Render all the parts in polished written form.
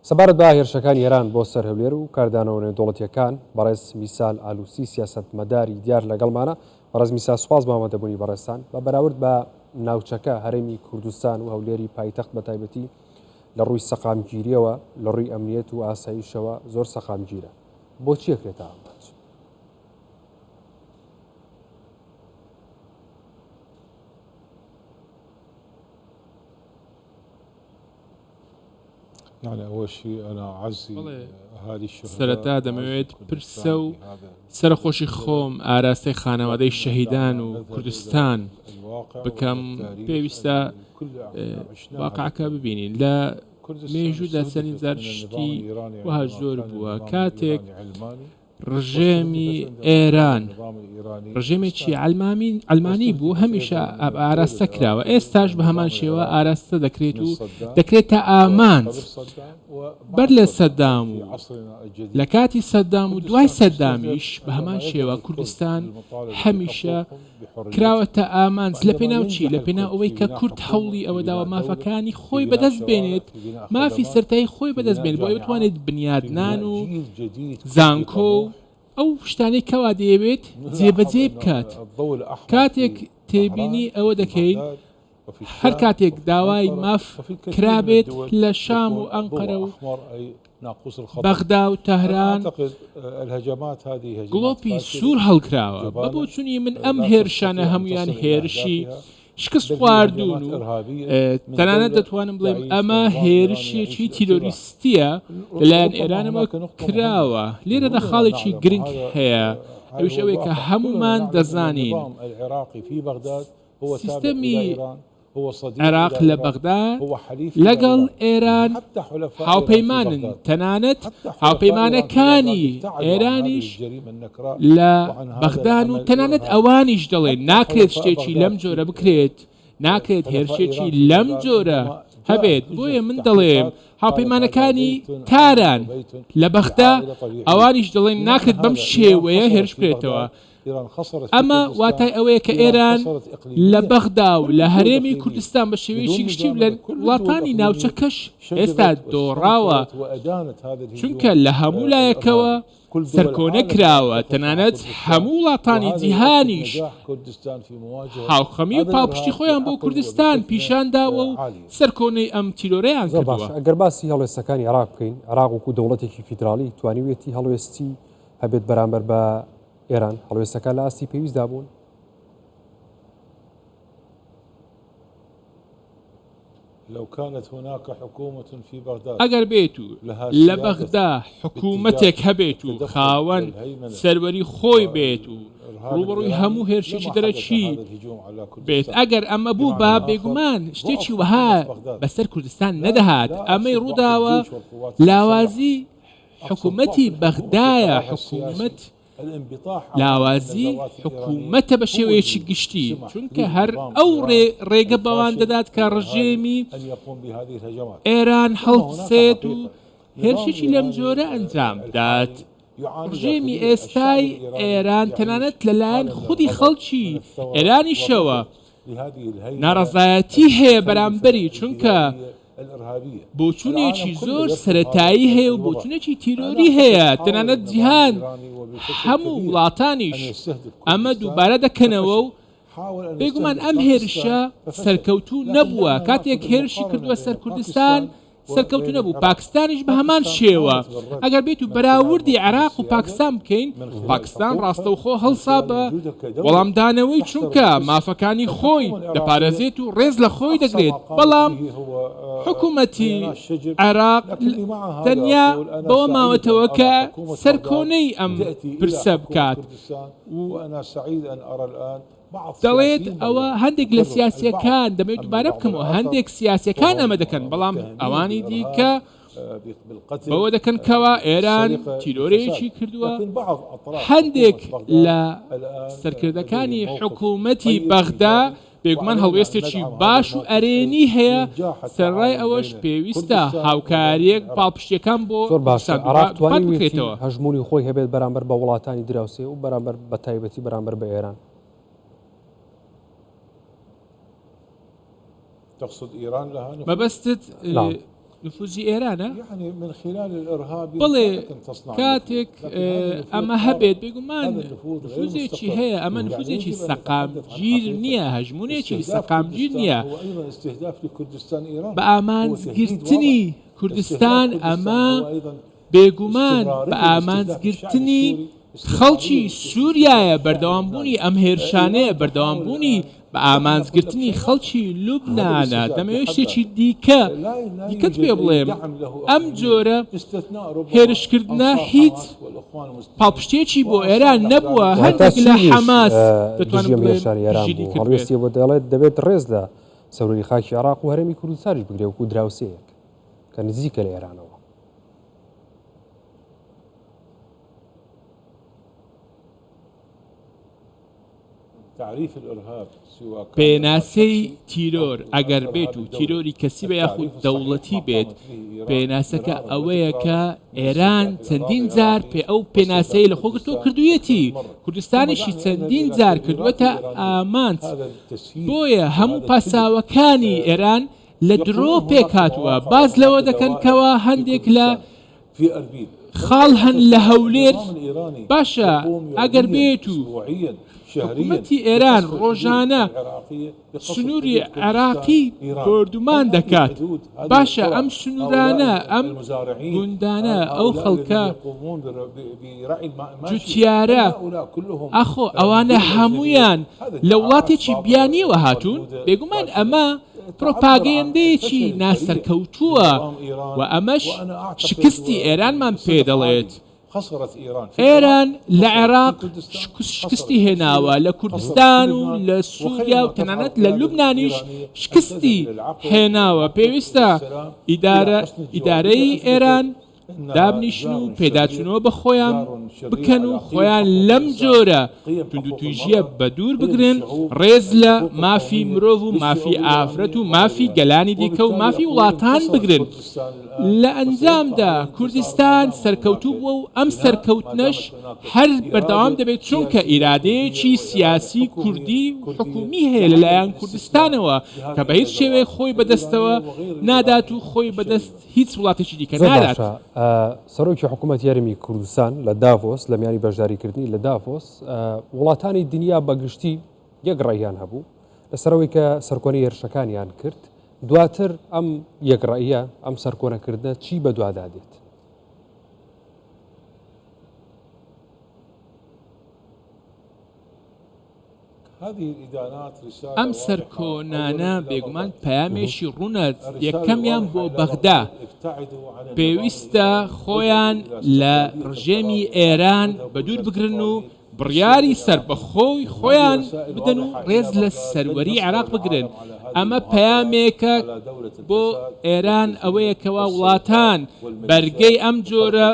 سەبارەت بە هێرشەکانی ئێران بۆ سەر هەولێر و کاردانەوە نێودەوڵەتییەکان، بەڕێز میسال ئالوسی سیاسەتمەداری دیار لەگەڵمانە. بەڕێز میسال سوپاس بۆ ئامادەبوونی بەڕێزتان. بە بەراورد بە ناوچەکە، هەرێمی کوردستان و هەولێری پایتەخت بە تایبەتی لە ڕووی سەقامگیرییەوە، لە ڕووی ئەمنیەت و ئاسایشەوە زۆر سەقامگیرە. بۆچی ئەکرێتە ئامانج؟ سەرەتا دەمەوێت پرسە و سەرەخۆشی خۆم ئاراستەی خانەوادەی شەهیدان و کوردستان بکەم. پێویستە واقعەکە ببینین لە مێژوودا چەندین جار شتی وەها زۆر بووە کاتێک ڕژێمی ئێران ڕژێمێکی عەلمامی عەلمانی بوو هەمیشە ئاراستە کراوە ئێستاش بە هەمان شێوە ئاراستە دەکرێت و دەکرێتە ئامانج بەر لە سەدام و لە کاتی سەدام و دوای سەدامیش بە هەمان شێوە کوردستان هەمیشە کراوەتە ئامانج لە پێناو چی؟ لە پێناو ئەوەی کە کورد هەوڵی ئەوە داوە مافەکانی خۆی بەدەست بێنێت، مافی سەرتایی خۆی بەدەست بێنێت بۆ ئەوەی بتوانێت بنیادنان و زانکۆ و ئەو شتانەی کەوا دەیەوێت جێبەجێ بکات. کاتێک تێبینی ئەوە دەکەین هەر کاتێک داوای ماف کرابێت لە شام و ئەنقەرە و بەغدا و تەهران گڵۆپی سوور هەڵکراوە. بە بۆچوونی من ئەم هێرشانە هەموویان هێرشی شکست خواردوون و تەنانەت دەتوانم بڵێم ئەمە هێرشێکی تیرۆریستییە لەلایەن ئێرانەوە کراوە. لێرەدا خاڵێکی گرنگ هەیە ئەویش ئەوەیە کە هەموومان دەزانین سیستەمی عێراق لە بەغدا لەگەڵ ئێران هاوپەیمانن، تەنانەت هاوپەیمانەکانی ئێرانیش لە بەغدان و تەنانەت ئەوانیش دەڵێن ناکرێت شتێکی لەم جۆرە بکرێت، ناکرێت هێرشێکی لەم جۆرە هەبێت، بۆیە من دەڵێم هاوپەیمانەکانی تاران لە بەغدا ئەوانیش دەڵێن ناکرێت بەم شێوەیە هێرش بکرێتەوە. ئەمە واتای ئەوەیە کە ئێران لە بەغدا و لە هەرێمی کوردستان بە شێوەیەکی گشتی و لە وڵاتانی ناوچەکەش ئێستا دۆڕاوە، چونکە لە هەموو لایەکەوە سەرکۆنە کراوە، تەنانەت هەموو وڵاتانی جیهانیش هاوخەمی و پاڵپشتی خۆیان بۆ کوردستان پیشان داوە و سەرکۆنەی ئەم تیرۆرەیان زۆر باشە کردووە. ئەگەر باسی هەڵوێستەکانی عێراق بکەین، عێراق وەکوو دەوڵەتێکی فیدراڵی توانیویەتی هەڵوێستی هەبێت بەرامبەر بە ئێران، هەڵوێستەکان لە ئاستی پێویستدا بوون؟ ئەگەر بێت و لە بەغدا حکوومەتێک هەبێت و خاوەن سەروەری خۆی بێت و ڕووبەڕووی هەموو هێرشێکی دەرەکی بێت، ئەگەر ئەمە بووبا بێگومان شتێکی وەها بەسەر کوردستان نەدەهات، ئەمەی ڕووداوە لاوازی حکومەتی بەغدایە، حکومەت لاوازی حکومەتە بە شێوەیەکی گشتی، چونکە هەر ئەو ڕێگە بەوان دەدات کە ڕژێمی ئێران هەڵبسێت و هێرشێکی لەم جۆرە ئەنجام بدات. ڕژێمی ئێستای ئێران تەنانەت لەلایەن خودی خەڵکی ئێرانیشەوە ناڕەزایەتی هەیە بەرامبەری، چونکە بۆچوونێکی زۆر سەرەتایی هەیە و بۆچوونێکی تیرۆری هەیە، تەنانەت جیهان هەموو وڵاتانیش ئەمە دووبارە دەکەنەوە و بێگومان ئەم هێرشە سەرکەوتوو نەبووە، کاتێک هێرشی کردووە سەر کوردستان سەرکەوتوو نەبوو، پاکستانیش بە هەمان شێوە، ئەگەر بێت و بەراوردی عێراق و پاکستان بکەین، پاکستان ڕاستەوخۆ هەڵسا بە وەڵامدانەوەی چونکە مافەکانی خۆی دەپارێزێت و ڕێز لە خۆی دەگرێت، بەڵام حکومەتی عێراق تەنیا بەوە ماوەتەوە کە سەرکۆنەی ئەم پرسە بکات و دەڵێت ئەوە هەندێک لە سیاسییەکان، دەمەوێت دووبارە بکەمەوە، هەندێک سیاسییەکان ئەمە دەکەن، بەڵام ئەوانی دیکە بەوە دەکەن کەوا ئێران تیرۆرێکی کردووە، هەندێک لە سەرکردەکانی حکوومەتی بەغدا بێگومان هەڵوێستێکی باش و ئەرێنی هەیە، سەرەڕای ئەوەش پێویستە هاوکارییەک پاڵپشتییەکان بۆ زۆر باشە کوردستان عێراق دووپات توانیویەتی بکرێتەوە. هەژموونی خۆی هەبێت بەرامبەر بە وڵاتانی دراوسێ و بەرامبەر بە تایبەتی بەرامبەر بە ئێران. مەبەستت نعم. نفوزی ئێرانە؟ بەڵێ کاتێک ئەمە هەبێت بێگومان نفوزێکی هەیە ئەمە نفوزێکی سەقامگیر نییە هەژمونێکی سەقامگیر نییە بە ئامانجگرتنی کوردستان ئەمە بێگومان بە ئامانجگرتنی خەڵکی سووریایە، بەردەوامبوونی ئەم هێرشانەیە، بەردەوامبوونی بە ئامانجگرتنی خەڵکی لوبنانە. دەمەوێت شتێکی دیکە دیکەت پێ بڵێم، ئەم جۆرە هێرشکردنە هیچ پاڵپشتییەکی بۆ ئێران نەبووە، هەتا هەندێک لە چینیش حەماس دژی دەتوانم ئەم بڵێم هێرشانەی ئێران پشتگیری بوو، کردبێت. هەڵوێستی ئەوە دەڵێت دەبێت ڕێز لە سەروەری خاکی عێراق و هەرێمی کوردستانیش بگرێت وەکو دراوسێیەک کە نزیکە لە ئێرانەوە. پێناسەی تیرۆر ئەگەر بێت و تیرۆری کەسی بە یاخود دەوڵەتی بێت پێناسەکە ئەوەیە کە ئێران چەندین جار پێ ئەو پێناسەی لە خۆگرتۆ کردوویەتی کوردستانیشی چەندین جار کردووەتە ئامانج بۆیە هەموو پاساوەکانی ئێران لە درۆ پێکهاتووە، باس لەوە دەکەن کەوا هەندێک لە خاڵ هەن لە هەولێر، باشە ئەگەر بێت و حکومەتی ئێران ڕۆژانە سنووری عێراقی بۆردومان دەکات، باشە ئەم سنوورانە، ئەم گوندانە، ئەو خەڵکە جوتیارە، ئاخۆ ئەوانە هەموویان لە وڵاتێکی بیانییەوە هاتوون؟ بێگومان ئەمە پرۆپاگەندەیەکی ناسەرکەوتووە و ئەمەش شکستی ئێرانمان پێ دەڵێت. ئێران لە عێراق شکستی هێناوە، لە کوردستان و لە سووریا و تەنانەت لە لوبنانیش شکستی هێناوە. پێویستە ئیدارەی ئێران دابنیشن و پێداچوونەوە بە خۆیان بکەن و خۆیان لەم جۆرە توندوتیژییە بەدوور بگرن، ڕێز لە مافی مرۆڤ و مافی ئافرەت و مافی گەلانی دیکە و مافی وڵاتان بگرن. لە ئەنجامدا کوردستان سەرکەوتوو بووە و ئەم سەرکەوتنەش هەر بەردەوام دەبێت چونکە ئیرادەیەکی سیاسی کوردی و حکوومی هەیە لەلایەن کوردستانەوە کە بە هیچ شێوەیەک خۆی بەدەستەوە نادات و خۆی بەدەست هیچ وڵاتێکی دیکە زۆر نادات. باشە سەرۆکی حکوومەتی هەرێمی کوردستان لە داڤۆس لە میانی بەشداریکردنی لە داڤۆس وڵاتانی دنیا بە گشتی یەک ڕەئیان هەبوو لەسەر ئەوەی کە سەرکۆنەی هێرشەکانیان کرد دواتر ئەم یەک ڕەئیە ئەم سەرکۆنەکردنە چی بەدوادا دێت؟ ئەم سەرکۆنانە بێگومان پەیامێکی ڕوونە، یەکەمیان بۆ بەغدا، پێویستە خۆیان لە ڕژێمی ئێران بەدوور بگرن و بڕیاری سەربەخۆی خۆیان بدەن و ڕێز لە سەروەری عێراق بگرن، ئەمە پەیامێکە بۆ ئێران ئەوەیە کەوا وڵاتان بەرگەی ئەم جۆرە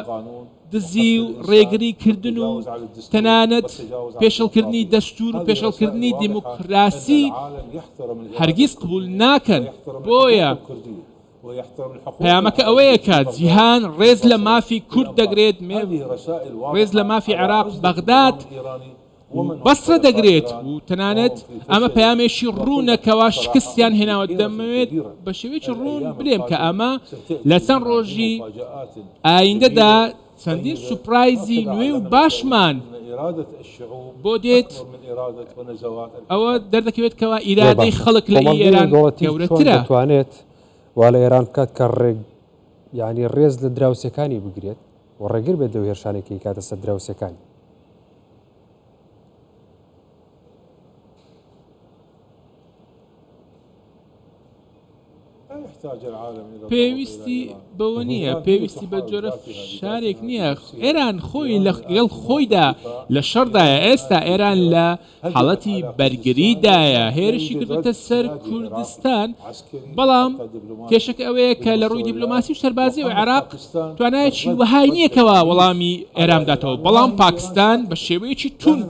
دزی و ڕێگری کردن و تەنانەت پێشڵکردنی دەستور و پێشڵکردنی دیموکراسی هەرگیز قبول ناکەن، بۆیە پەیامەکە ئەوەیە کە جیهان ڕێز لە مافی کورد دەگرێت، ڕێز لە مافی عێراق، بەغداد و بەسرە دەگرێت و تەنانەت ئەمە پەیامێکی ڕوونە کەوا شکستیان هێناوە، دەمەوێت بە شێوەیەکی ڕوون بلێم کە ئەمە لە چەند ڕۆژی ئایندەدا چەندین سوپرایزی نوێ و باشمان بۆ دێت، ئەوە دەردەکەوێت کەوا زۆر ئیرادەی باشە خەڵک لە ئی کۆمەڵگەی ئێران نێودەوڵەتی چۆن گەورەترە. دەتوانێت وا لە ئێران بکات کە ڕێگ یانی ڕێز لە دراوسێکانی بگرێت و ڕێگر بێت لەو هێرشانەی کە ئەیکاتە سەر دراوسێکانی؟ پێویستی بەوە نییە، پێویستی بە جۆرە فشارێک نییە، ئێران خۆی لەگەڵ خۆیدا لە شەڕدایە، ئێستا ئێران لە حاڵەتی بەرگریدایە، هێرشی کردووەتە سەر کوردستان، بەڵام کێشەکە ئەوەیە کە لە ڕووی دیبلۆماسی و سەربازیەوە عێراق توانایەکی وەهای نییە کەوا وەڵامی ئێران بداتەوە، بەڵام پاکستان بە شێوەیەکی توند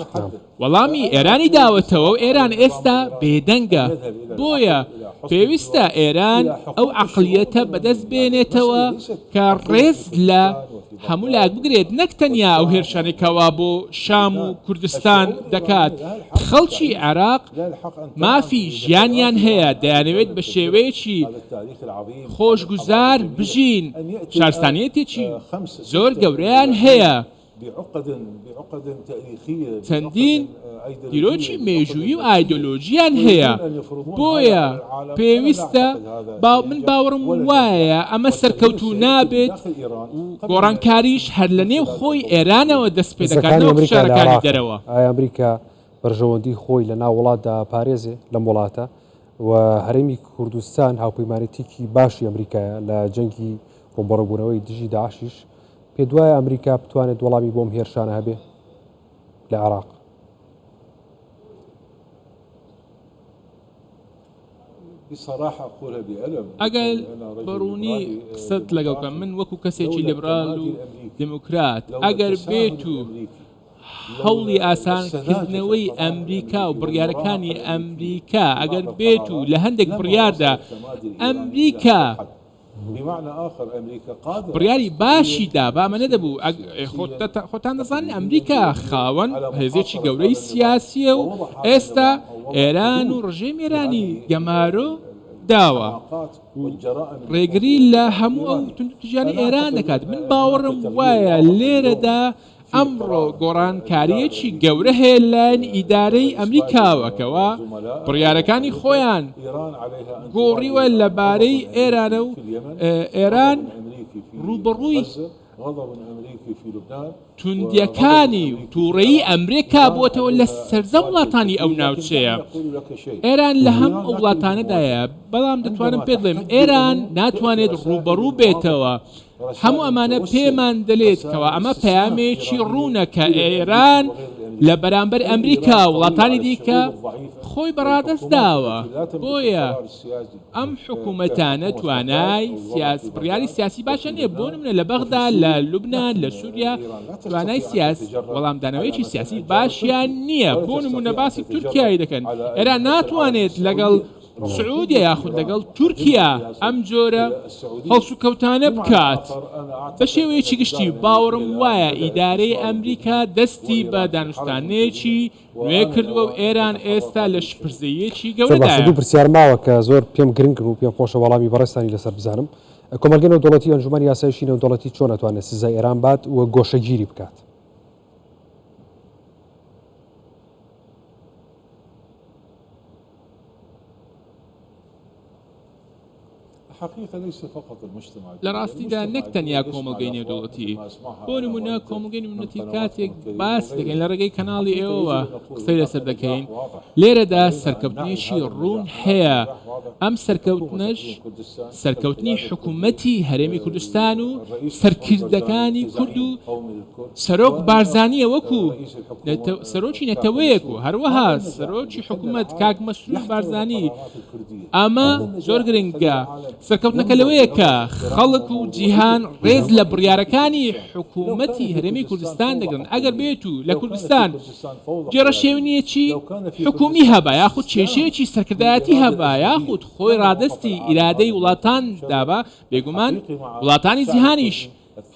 وەڵامی ئێرانی داوەتەوە و ئێران ئێستا بێدەنگە، بۆیە. پێویستە ئێران ئەو عەقڵیەتە بەدەست بێنێتەوە کە ڕێز لە هەموو لایەک بگرێت نەک تەنیا ئەو هێرشانەی کەوا بۆ شام و کوردستان دەکات، خەڵکی عێراق مافی ژیانیان هەیە، دەیانەوێت بە شێوەیەکی خۆشگوزار بژین، شارستانیەتێکی زۆر گەورەیان هەیە. چەندین دیرۆکی مێژوویی و ئایدۆلۆژییان هەیە، بۆیە پێویستە من باوەڕم وایە ئەمە سەرکەوتوو نابێت و گۆڕانکاریش هەر لە نێو خۆی ئێرانەوە دەست پێ دەکات هێزەکانی نەوەک ئەمریکا لە فشارەکانی عێراقن، دەرەوە. ئایا ئەمریکا بەرژەوەندی خۆی لە ناو وڵاتدا ئەپارێزێ لەم وڵاتە و هەرێمی کوردستان هاوپەیمانێتیکی باشی ئەمریکایە لە جەنگی ڕووبەڕووبوونەوەی دژی داعشیش پێت وایە ئەمریکا بتوانێت وەڵامی بۆ ئەم هێرشانە هەبێ لە عێراق؟ ئەگەر بە ڕوونی قسەت لەگەڵ بکەم، من وەکو کەسێکی لیبرال و دیموکرات، ئەگەر بێت و هەوڵی ئاسانکردنەوەی ئەمریکا و بڕیارەکانی ئەمریکا، ئەگەر بێت و لە هەندێک بڕیاردا ئەمریکا بڕیاری باشی دا با ئەمە نەدەبوو خۆتان دەزانن ئەمریکا خاوەن هێزێکی گەورەی سیاسیە و ئێستا ئێران و ڕژێمی ئێرانی گەمارۆ داوە و ڕێگری لە هەموو ئەو توندوتیژیانەی ئێران دەکات من باوەڕم وایە لێرەدا ئەمڕۆ گۆڕانکارییەکی گەورە هەیە لەلایەن ئیدارەی ئەمریکاوە کەوا بڕیارەکانی خۆیان گۆڕیوە لەبارەی ئێرانە و ئێران ڕووبەڕووی توندییەکانی و تووڕەیی ئەمریکا بووەتەوە لە سەرجەم وڵاتانی ئەو ناوچەیە. ئێران لە هەموو ئەو وڵاتانەدایە، بەڵام دەتوانم پێت بڵێم ئێران ناتوانێت ڕووبەڕوو بێتەوە هەموو ئەمانە پێمان دەلێت کەوا ئەمە پەیامێکی ڕوونە کە ئێران لە بەرامبەر ئەمریکا و وڵاتانی دیکە خۆی بەڕادەست داوە، بۆیە ئەم حکوومەتانە توانای بڕیاری سیاسی باشیان نییە، بۆ نمونە لە بەغدا، لە لوبنان، لە سووریا توانای وەڵامدانەوەیەکی سیاسی باشیان نییە، بۆ نمونە باسی تورکیای دەکەن، ئێران ناتوانێت لەگەڵ سعودیە یاخود لەگەڵ تورکیا ئەم جۆرە هەڵسوکەوتانە بکات. بە شێوەیەکی گشتی باوەڕم وایە ئیدارەی ئەمریکا دەستی بە دانوستانێکی نوێ کردووە و ئێران ئێستا لە شپرزەییەکی زۆر باشە گەورەدایە. دوو پرسیار ماوە کە زۆر پێم گرنگن و پێم خۆشە وەڵامی بەڕێزتانی لەسەر بزانم. کۆمەڵگەی نێودەوڵەتی و ئەنجومەنی ئاسایشی نێودەوڵەتی چۆن ئەتوانێت سزای ئێران بات و گۆشەگیری بکات؟ لە ڕاستیدا نەک تەنیا کۆمەڵگەی نێودەوڵەتی، بۆ نموونە کۆمەڵگەی نێودەوڵەتی کاتێک باس دەکەین لە ڕێگەی کەناڵی ئێوەوە قسەی لەسەر دەکەین، لێرەدا سەرکەوتنێکی ڕوون هەیە، ئەم سەرکەوتنەش سەرکەوتنی حکوومەتی هەرێمی کوردستان و سەرکردەکانی کورد و سەرۆک بارزانییە وەکو سەرۆکی نەتەوەیەک و هەروەها سەرۆکی حکوومەت کاک مەسرور بارزانی، ئەمە زۆر گرنگە، سەرکەوتنەکە لەوەیە کە خەڵک و جیهان ڕێز لە بڕیارەکانی حکوومەتی هەرێمی کوردستان دەگرن، ئەگەر بێت و لە کوردستان گێڕەشێونییەکی حکوومی هەبا یاخود کێشەیەکی سەرکردایەتی هەبا یاخود خۆی ڕادەستی ئیرادەی وڵاتان دابا، بێگومان وڵاتانی جیهانیش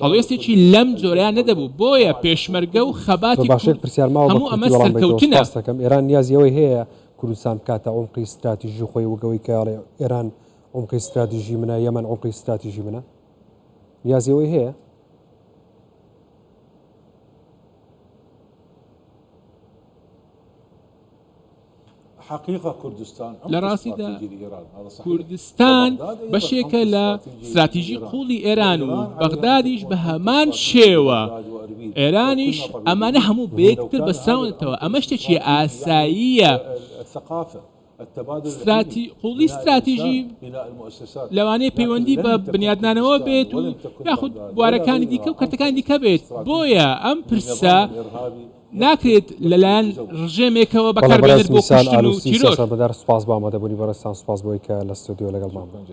هەڵوێستێکی لەم جۆرەیان نەدەبوو، بۆیە پێشمەرگە و زۆر خەباتی باشە یەک کورد پرسیار ماوە بە هەموو ئەمە کورتی وەڵام بەیتەوە سەرکەوتنە. سوپاست دەکەم ئێران نیازی ئەوەی هەیە کوردستان بکاتە عومقی ستراتیژی خۆی وەک ئەوەی کە ئەڵێ ئێران عومقی ستراتیژی منە یەمەن عومقی ستراتیژی منە نیازی ئەوەی هەیە؟ لە ڕاستیدا کوردستان بەشێکە لە ستراتیژی قووڵی ئێران و بەغدادیش بە هەمان شێوە، ئێرانیش، ئەمانە هەموو بەیەکتر بەستراونەتەوە، ئەمە شتێکی ئاساییە. قووڵی ستراتیژی لەوانەیە پەیوەندی بە بنیادنانەوە بێت و یاخود بوارەکانی دیکە و کەرتەکانی دیکە بێت، بۆیە ئەم پرسە ناکرێت لەلایەن ڕژێمێکەوە بەڵێ بەڕێز بەکاربهێنرێت بۆ میسال کوشتن و ئالوسی تیرۆر. سیاسەتمەدار سوپاس بۆ ئامادەبوونی بەڕێزتان سوپاس بۆی کە لە ستۆدیۆ لەگەڵمان بوون.